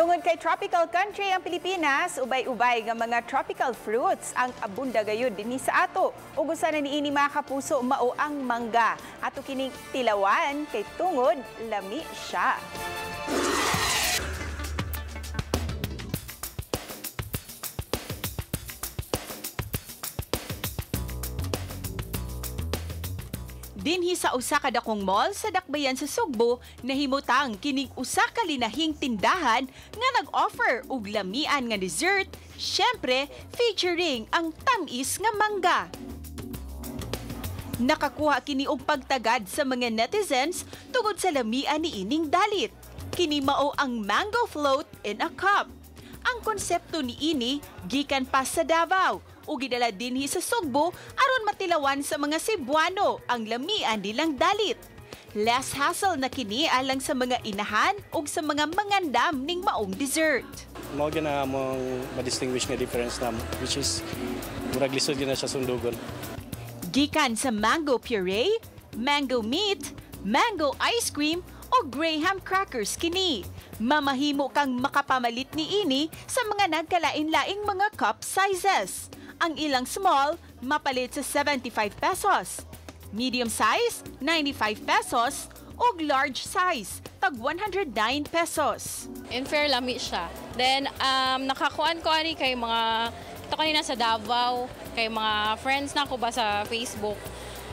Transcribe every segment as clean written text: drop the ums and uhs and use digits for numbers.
Tungod kay tropical country ang Pilipinas, ubay-ubay nga mga tropical fruits ang abunda gayud dinhi sa ato. Ug usa na niini, mga kapuso, mao ang mangga. Ato kining tilawan kay tungod lami siya. Dinhi sa usa ka dakong mall sa Dakbayan sa Sugbo, nahimutang kining usa ka linahing tindahan nga nag-offer og lamian nga dessert, syempre featuring ang tamis nga mangga. Nakakuha kini og pagtagad sa mga netizens tungod sa lamian ni ining dalit. Kini mao ang mango float in a cup. Ang konsepto ni ini gikan pa sa Davao ug gidala dinhi sa Sugbo aron matilawan sa mga Cebuano ang lamian nilang dalit. Less hassle na kini alang sa mga inahan ug sa mga mangandam ning maong dessert. Mao gyud na among ma-distinguish nga difference na, which is murag lisod gyud na siya sundugon. Gikan sa mango puree, mango meat, mango ice cream o graham crackers kini. Mamahimo kang makapamalit ni ini sa mga nagkalain-laing mga cup sizes. Ang ilang small, mapalit sa 75 pesos. Medium size, 95 pesos. O large size, tag 109 pesos. In fair, lami siya. Then, nakakuan ko ani kay mga, ito kanina sa Davao, kay mga friends na ako ba sa Facebook.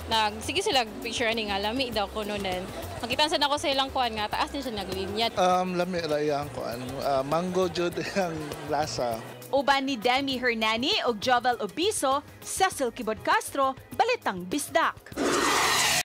Nag, sige sila picture ani nga, lami daw ko noon. Then, makita sad ako sa ilang kuan nga, taas din siya naglinya. Lami ra iyang kuan. Mango jud ang lasa. Uban ni Demi Hernani ug Jovel Obiso, Cecil Kibod Castro, Balitang Bisdak.